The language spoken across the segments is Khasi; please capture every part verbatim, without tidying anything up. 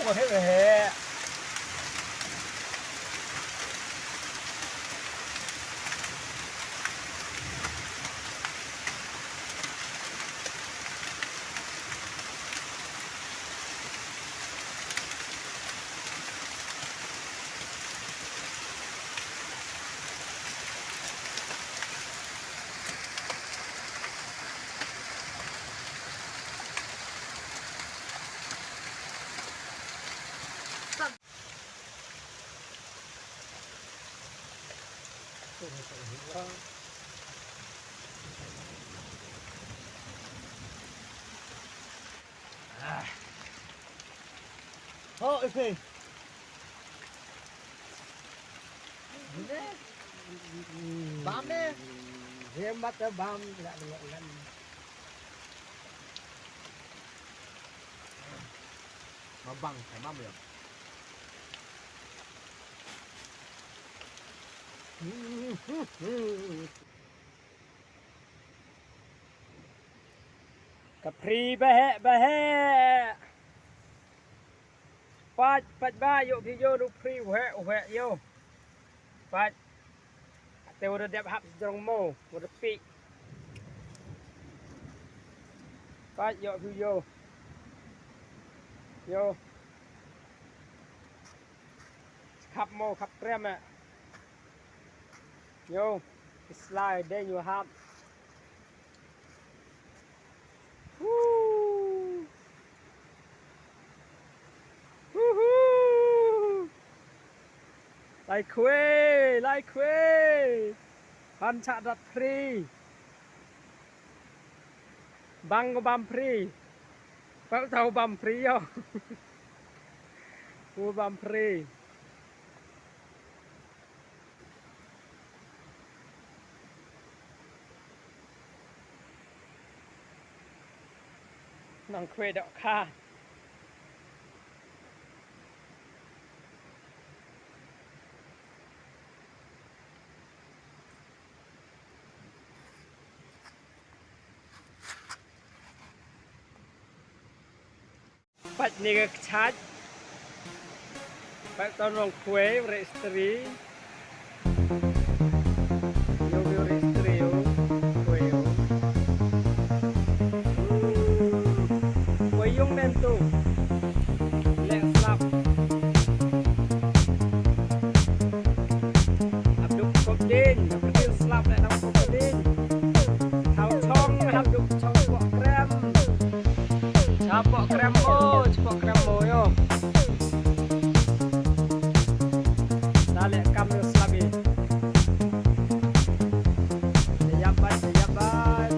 Waheh waheh. Oh, okay. Bam eh. Hemat eh, bam. Mabang, mabang ya. Ka phri baheh baheh. Pat pat ba ïoh phi ïoh ruh phri waheh waheh ïoh. Pat. Te u da dep hap jrong mo u da pi. Pat ïoh phi ïoh. Ïoh. Khap mo khap krem eh. Ïoh. Slide dei ñu hap. Woo! Woohoo! Lai khwei, lai khwei. Han chah dat phri. Bang ko bam phri. Pau tau bam phri yo. Ko bam phri. Nang khwei dohkha. Pat ne ka kchaj. Pat ton rong khwei re stri. Yo yo re stri yo. Khwei yo. Khwei yung nen tu. Lek slap. Abduk kop din. Abduk slap lek dang kop din. Thau chong abduk chong pok krem. Chapoh krem mo, chapoh krem mo yo. Dale kam yo slabi. Yabat, yabat.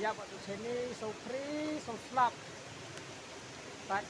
Ïa ba tu sini so free so slap. Pat.